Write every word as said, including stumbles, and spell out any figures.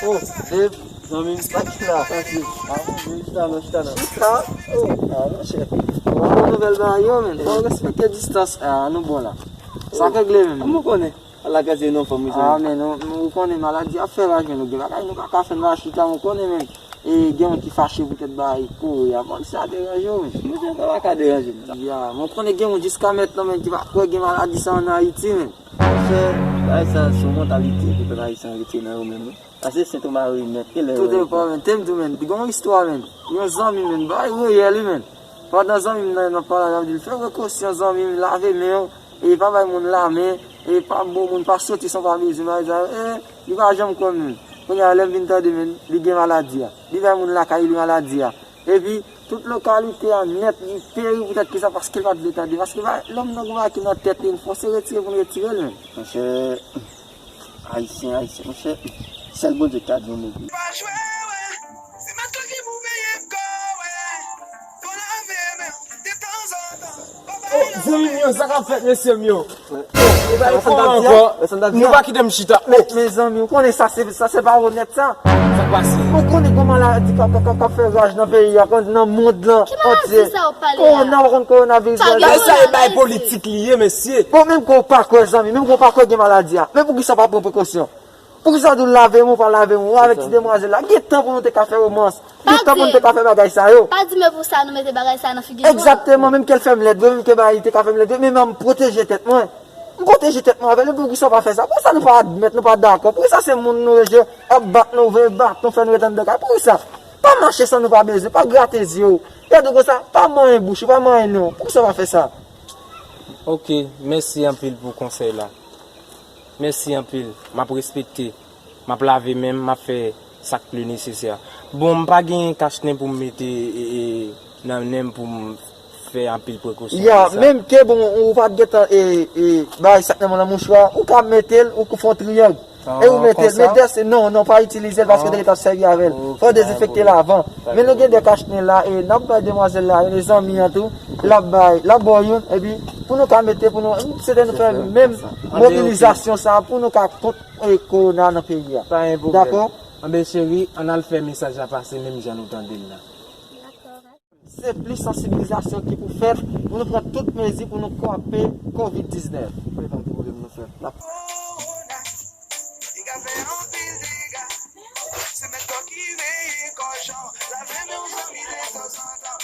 Oh, Dave, zanmi m, pa chita la. Chita, chita non, chita non. Chita? Oh, ah, monchè. Ou pa konn nouvèl bagay yo, men. Fò w respekte distans. Ah, nou bon la. Sa k regle menm. Kòman w konnen? Ala gazye non fanm wi. Ah, men nou, nou konnen maladi ap fè raj, men nou gen bagay nou pa ka fè, nou pa chita, nou konnen menm. E gen moun ki fache poutèt bagay kore a, bon, sa deranje w menm. Monchè, sa pa ka deranje m. Ya, mwen konnen gen moun jiska mentnan menm ki pa kwè gen maladi sa ann Ayiti menm. Monchè, bagay sa se yon mantalite pou pèp ayisyen rete nan yo menm wi. Paske Sentoma reyèl nèt, e lè yo reyèl. Tout depan, men, te m di w, men, gen yon istwa, men, yon zanmi, men, bagay reyèl wi, men. Pandan zanmi m nan, nan pale, l ap di l fè prekosyon, zanmi m, lave men w, e pa bay moun lamen, e pa bo moun, pa soti san w pa bezwen, bagay sa yo, e li pa janm kwè m menm. Kounye a, lè m vin tande, men, li gen maladi a. Li bay moun lakay li maladi a. Epi, tout lokalite a nèt, li peri poutèt kisa, paske l pa t vle tande. Paske lòm nan gen bagay ki nan tèt li, n fòse retire pou n retire l menm. Monchè, Ayisyen, Ayisyen, monchè, sèl Bondye ki ka di yon mo wi. Pa jwe, wè. Se mèt la ki pou peye kò, wè. Fò lave men w detanzantan. Oh, zanmi m yo, sa k ap fèt, mesye m yo? Oh, e pa yon kòman ankò? Nou pa kite m chita. Men, mezanmi, ou konnen sa se, sa se pa onèt sa. Sa k pase? Ou konnen kòman maladi k ap, k ap, k ap fè raj nan peyi a, nan mond lan antye. Ki maladi sa w ap pale a? Kowona, ou konn kowonaviris la? Bagay sa e bay politik li ye, mesye. Bon, menm ke w pa kwè, zanmi, menm ke w pa kwè gen maladi a, men poukisa w pa pran prekosyon? Poukisa w di w lave men w, pa lave men w, ou avèk ti demwazèl la? Gen tan pou nou te ka fè romans. Gen tan pou nou te ka fè bagay sa yo. Pa di men pou sa nou mete bagay sa nan figi nou an. Egzakteman, menm ke l fè m lèd vre, menm ke bagay te ka fè m lèd vre, men m pwoteje tèt mwen. M pwoteje tèt mwen avè l, poukisa w pa fè sa? Poukisa nou pa admèt, nou pa dakò? Poukisa se moun nou rejte, ap bat nou, voye baton, fè nou ret anndan kay? Poukisa? Pa mache san nou pa bezwen, pa grate zye w. Gade w konsa, pa manyen bouch ou, pa manyen nen w. Poukisa w pa fè sa? Ok, mèsi anpil pou konsèy la. Mèsi anpil. M ap respekte. M ap lave men m, m ap fè sa k pli nesesè. Bon, m pa gen kach nen pou m mete, e, e, nan nen m pou m fè anpil prekosyon. Ya, menm ke bon, ou pa t gentan, e, e, bay sa k nan men w nan mouchwa, ou ka mete l, ou fè yon triyang. E ou mete l, men dèske, non, non, pa itilize l paske w te gentan sèvi avè l. Fò w dezenfekte l avan. Men nou gen de kach nen la, e n ap bay demwazèl la, e zanmi an tou, l ap bay, l ap ba w youn, epi pou nou ka mete, pou nou, se te nou fè menm mobilizasyon sa, pou nou ka kont e kowona nan peyi a. Pa gen pwoblèm. Dakò? Anben cheri, ann al fè mesaj la pase menm jan nou tande l la. Se plis sansibilizasyon ki pou fèt pou nou pran tout mezi pou nou kanpe kovid diznèf. Wi, pa gen pwoblèm, nou fè. N ap Kowona, li ka fè anpil dega. Se mèt kò ki veye kòchon. Lave men w zanmi detanzantan.